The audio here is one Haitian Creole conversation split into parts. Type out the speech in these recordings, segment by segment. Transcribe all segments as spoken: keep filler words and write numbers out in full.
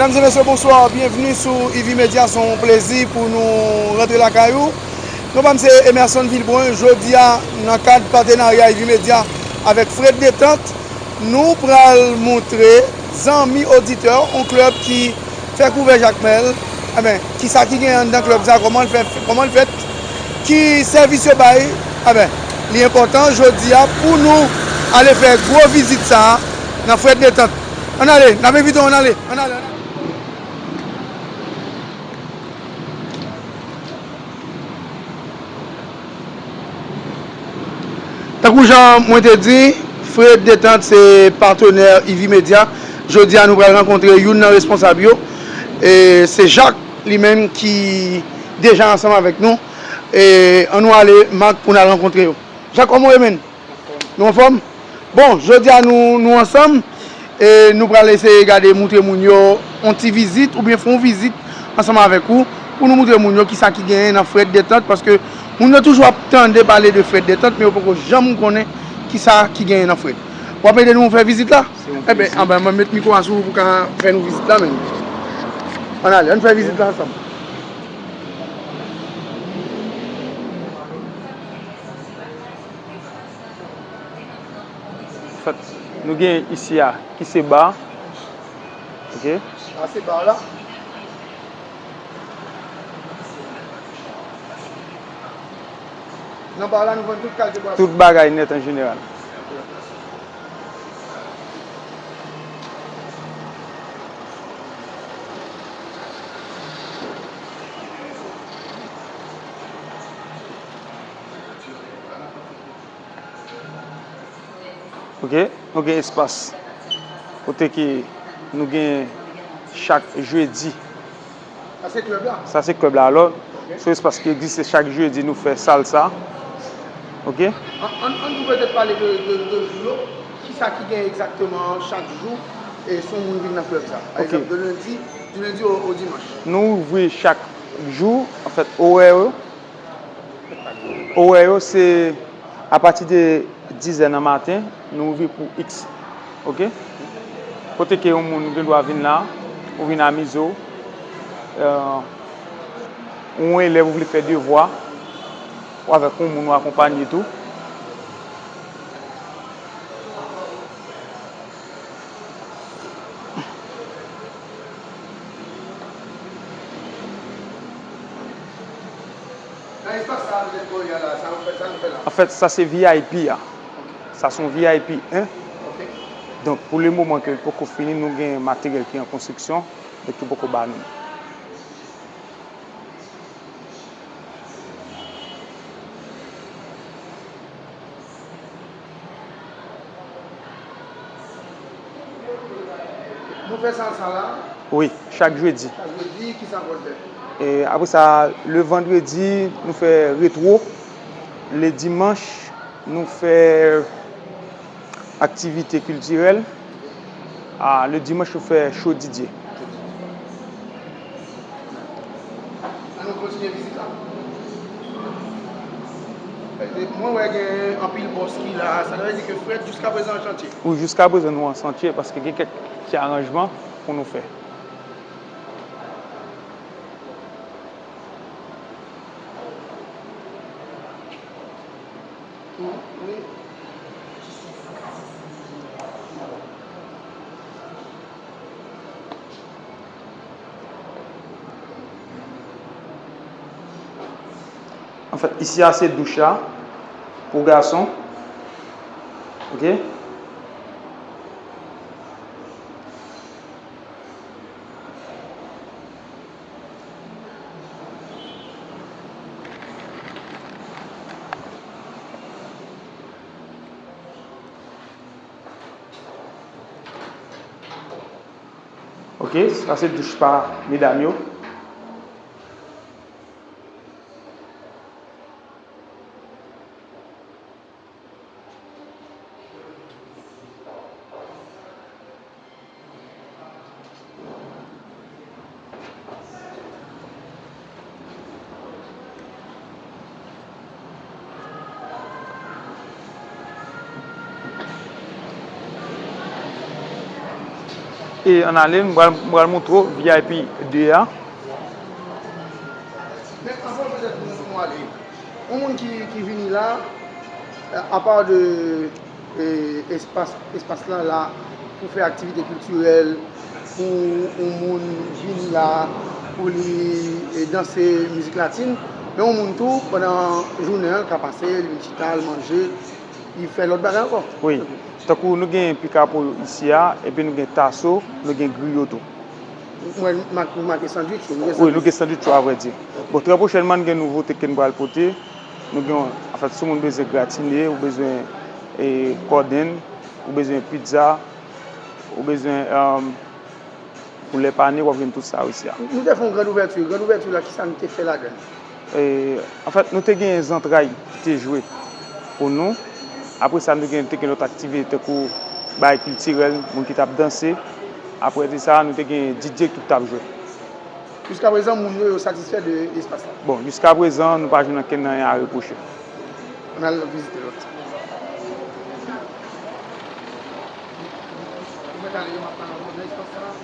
Medam e mesye, bonswa. Byenvni sou Ivy Media. Se yon plezi pou nou rantre lakay ou. Non pa m se Emerson Vilbrun. Jodi a, nan kad patenarya Ivy Media avèk Fred Detant, nou pral montre zanmi oditè yon klèb ki fè kouvè Jakmèl, enben, kisa ki genyen anndan klèb sa, kòman l fè, kòman l fèt, ki sèvis yo bay, enben, li enpòtan jodi a pou nou ale fè gwo vizit sa a nan Fred Detant. Ann ale, n ap envite w, ann ale, ann ale, ann ale. Tankou jan mwen te di, Fred Detant se patenè Ivy Media. Jodi a, nou pral rankontre youn nan responsab yo. E se Jacques, li menm, ki deja ansanm avèk nou. E ann nou ale, Marc, pou n al rankontre yo. Jacques, kòman w ye, menn? Nou anfòm? Bon, jodi a nou, nou ansanm e nou pral eseye gade moutre moun yo yon ti vizit oubyen fè yon vizit ansanm avèk ou pou nou moutre moun yo kisa ki genyen nan Fred Detant, paske moun yo toujou ap tande pale de Fred Detant, men yo poko janm konnen kisa ki genyen nan Fred. W ap ede nou fè vizit la? Enben, anben, mwen met mikwo a sou ou pou ka fè nou vizit la menm. Ann ale, ann fè vizit la ansanm. Anfèt, nou gen isi a, ki se ba. Ok. Sa se ba la. Nan ba la, nou vann tout kalite bwason. Tout bagay nèt an jeneral. Ok, nou gen espas kote ke nou gen chak jedi. Sa se klèb la? Sa se klèb la. Alò, ok, se yon espas ki egziste chak jedi, nou fè salsa. Ok? An, an, an nou petèt pale de, de, de jou yo. Kisa ki gen egzakteman chak jou e si yon moun vin nan klèb sa? Pa egzanp, de lendi, du lundi au, au dimanche. Nou ouvri chak jou, anfèt, orè yo. Orè yo se apati de dizè nan maten, nou ouvri pou iks. Ok? Kote ke yon moun gen dwa vin la, ou vin amize w, eh, ou yon elèv ou vle fè devwa, ou avèk yon moun ou akonpanye tou. Nan espas sa a, nou te kouri a la, sa nou fè, sa nou fè la? Anfèt, sa se V I P a. Sa se yon V I P en. Ok. Donk, pou le moman ke l poko fini, nou gen materyèl ki an konstriksyon, donk ki poko ba nou. Nou fè salsa la? Wi, chak jedi. Chak jedi, kisa ankò n fè? E apre sa, le vandredi, nou fè retwo. Le dimanch, nou fè aktivite kiltirèl. Ah, le dimanch, nou fè show D J. An nou kontinye vizit la. Mwen wè gen anpil bòs ki la, sa vle di ke Fred jiskaprezan an chantye. Wi, jiskaprezan nou an chantye paske gen kèk ti aranjman pou nou fè. Anfèt, isi a se douch la pou gason. Ok? Ok, sa se douch pa medam yo. E ann ale, m pral, m pral montre w V I P de a. Men anvan petèt nou, nou ale, yon moun ki, ki vini la, apa de e, espas, espas lan la pou fè aktivite kiltirèl, pou yon moun vini la, pou li e, danse mizik latin, men yon moun tou, pandan jounen an, l ka pase, li vin chita, l manje, li fè lòt bagay ankò. Wi. Tankou nou gen pikapoyo isi a, epi nou gen taso, nou gen griyo tou. Mwen, m ak, m ak sandwich yo, nou gen Wi, nou sandwich. Gen sandwich yo, avrèdi. Bon, trè pwochènman, nou gen nouvote ke n pral pote. Nou gen, anfèt, si yon moun bezwen gratine, ou bezwen e, kòdenn, ou bezwen pizza, ou bezwen um, poulè pane, w ap jwenn tout sa isi a. Nou te fè yon grand ouvèti. Grand ouvèti la, kisa nou te fè ladan l? E, anfèt, nou te gen zantray ki te jwe pou nou. Apre sa, nou gen, te gen lòt aktivite tankou bagay kiltirèl, moun ki t ap danse. Apre de sa, nou te gen D J tou ki t ap jwe. Jiskaprezan, moun yo, yo satisfè de espas la? Bon, jiskaprezan, nou pa jwenn ankenn anyen a repwoche. Ann al vizite lòt. Ou mèt ale, yo m ap pale nan espas la.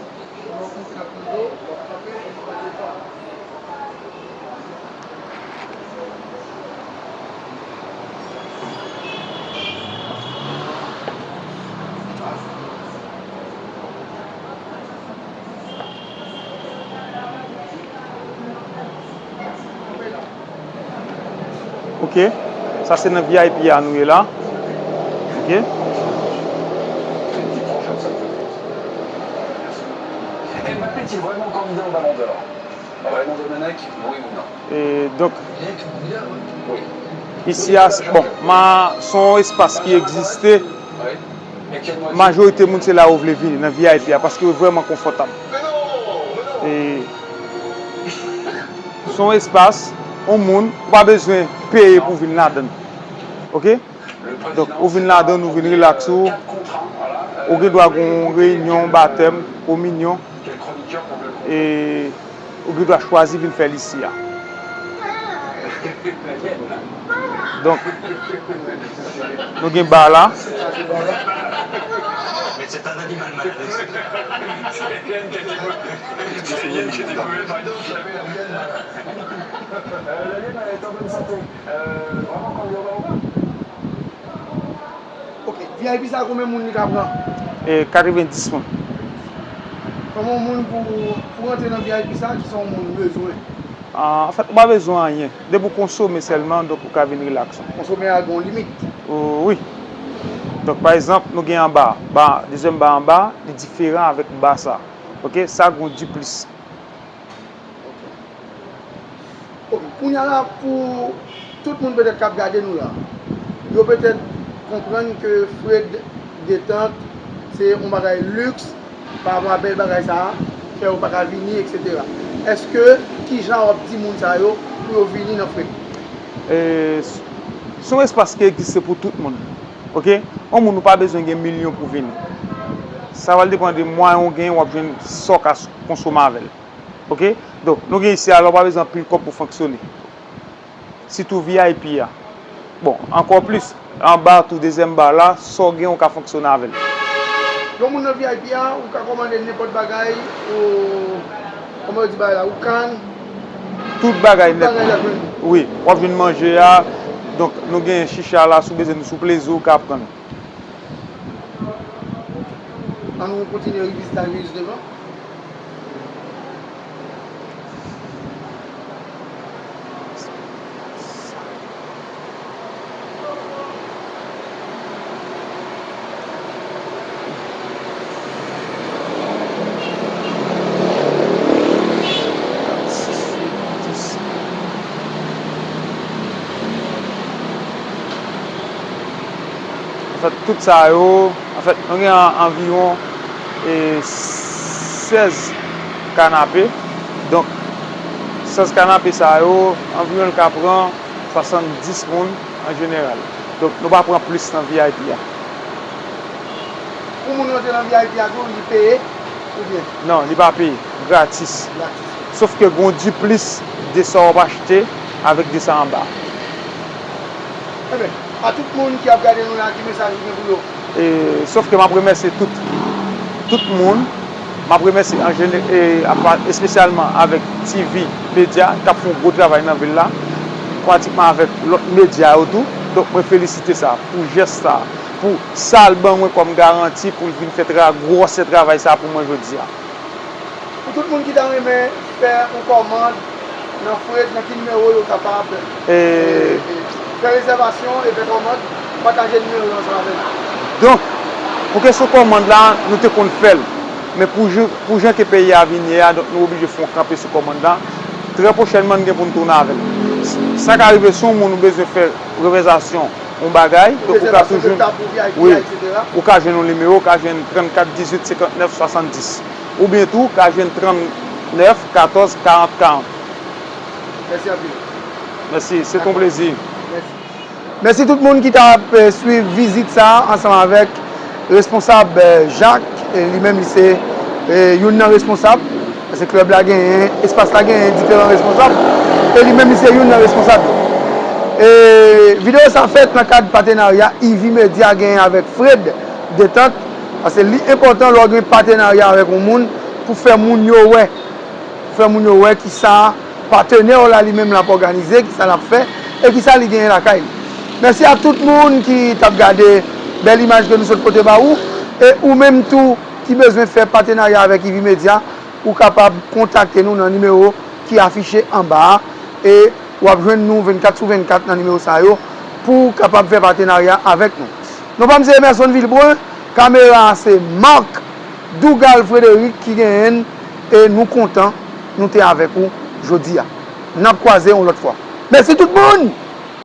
Lè w kontre ak moun yo, w ap kanpe, w ap pale. Ok. Sa se nan V I P a nou ye la. Ok. Mbappé est-il vraiment candidat au Ballon d'Or? Raymond Domenech, oui ou non? E donk, isi a, bon, ma, se yon espas ki egziste. Majorite moun se la yo vle vini, nan V I P a, paske yo vrèman konfòtab. E se yon espas, yon moun, ou pa bezwen peye pou vin ladan l. Ok? Donk, ou vin ladan l, ou vin rilaks ou. Ou gen dwa gen yon reyinyon, batèm, kominyon. E ou gen dwa chwazi vin fè l isi a. Donk, nou gen ba la. Ok, V I P sa konbyen moun li ka pran? E, katrevendis moun. Kòman yon moun pou, pou rantre nan V I P sa, kisa yon moun bezwen? Ah, anfèt, ou pa bezwen anyen. Depi w konsome sèlman, donk ou ka vin rilaks ou. Konsome a gen yon limit? O, wi. Donk, pa egzanp, nou gen anba, ba, dezyèm ba anba, li diferan avèk ba sa. Ok, sa gen yon diplis. Ok. Ok, kounye a la, pou tout moun petèt k ap gade nou la, yo petèt konprann ke Fred Detant se yon bagay liks pa rapò a bèl bagay sa a, fè yo pa ka vini, etsetera. Èske, kijan w ap di moun sa yo pou yo vini nan Fred? E, s-, se yon espas ki egziste pou tout moun. Ok? Yon moun ou pa bezwen gen milyon pou vini. Sa pral depann de mwayen w genyen, w ap jwenn sa w ka s-, konsome avè l. Ok? Donk, nou gen isi a la, ou pa bezwen anpil kòb pou fonksyone. Sitou V I P a. Bon, ankò plis, anba tou, dezyèm ba la, sa w gen, ou ka fonksyone avè l. Yon moun nan V I P a, ou ka kòmande nenpòt bagay, ou, kòman yo di bagay la, ou kann. Tout bagay nèt. Tout bagay la jwenn. Wi, w ap jwenn manje a. Donk, nou gen chicha la, si w bezwen, si w plezi w, ou ka pran l. Ann nou kontinye revizite jis devan. Anfèt, tout sa yo, anfèt, nou gen an-, anviwon, e, sèz kanape. Donk, sèz kanape sa yo, anviwon l ka pran swasanndis moun an jeneral. Donk, nou pa pran plis nan V I P a. Pou moun rantre nan V I P a tou, li peye oubyen? Non, li pa peye. Gratis. Gratis. Sof ke gen yon diplis de sa w ap achte avèk de sa anba. Ebyen, a tout moun ki ap gade nou la, ki mesaj ou gen pou yo? E, sof ke m ap remèsye tout, tout moun M ap remèsye an jene-, e, apa-, espesyalman avèk T V Media k ap fè yon gwo travay nan vil la, pratikman avèk lòt medya yo tou. Donk, mwen felisite sa pou jès sa, pou sa l ban mwen kòm garanti pou l vin fè tra-, gwòsè travay sa pou mwen jodi a. Pou tout moun ki ta renmen fè yon kòmand nan Fred, nan ki nimewo yo kapab e, e, fè rezèvasyon e fè kòmand, pataje nimewo yo ansanm avè nou. Donk, pou kesyon kòmand la, nou te konn fè l. Men pou jan, pou jan ke peyi a vin ye a, donk nou oblije fè yon kanpe sou kòmand la. Trè pwochènman, n gen pou n tounen avè l. Sa ka rive si yon moun ou bezwen fè rezèvasyon yon bagay, donk ou ka toujou, wi, ou ka jwenn yon nimewo, ou ka jwenn trannkat dizuit senkantnèf swasanndis. Oubyen tou, ou ka jwenn trannèf katòz karant karant. Mèsi anpil. Mèsi, se t on plezi. Mèsi. Mèsi tout moun ki t ap eh, swiv vizit sa a ansanm avèk responsab eh, Jacques, eh, li menm li se eh, youn nan responsab, paske klèb la genyen, espas la genyen diferan responsab, e li menm li se youn nan responsab yo. E videyo sa fèt nan kad patenarya Ivy Media genyen avèk Fred Detant, paske li enpòtan lè w gen patenarya avèk yon moun pou fè moun yo wè, pou fè moun yo wè kisa patenè w la li menm l ap òganize, kisa l ap fè, e kisa li genyen lakay li. Mèsi a tout moun ki t ap gade bèl imaj ke nou sot pote ba ou, e ou menm tou ki bezwen fè patenarya avèk Ivy Media, ou kapab kontakte nou nan nimewo ki afiche anba a, e w ap jwenn nou vennkat sou vennkat nan nimewo sa yo pou w kapab fè patenarya avèk nou. Non pa m se Emerson Vilbrun, kamera a se Marc Dougal Frederic ki genyen l, e nou kontan nou te avèk ou jodi a. N ap kwaze yon lòt fwa. Mèsi tout moun!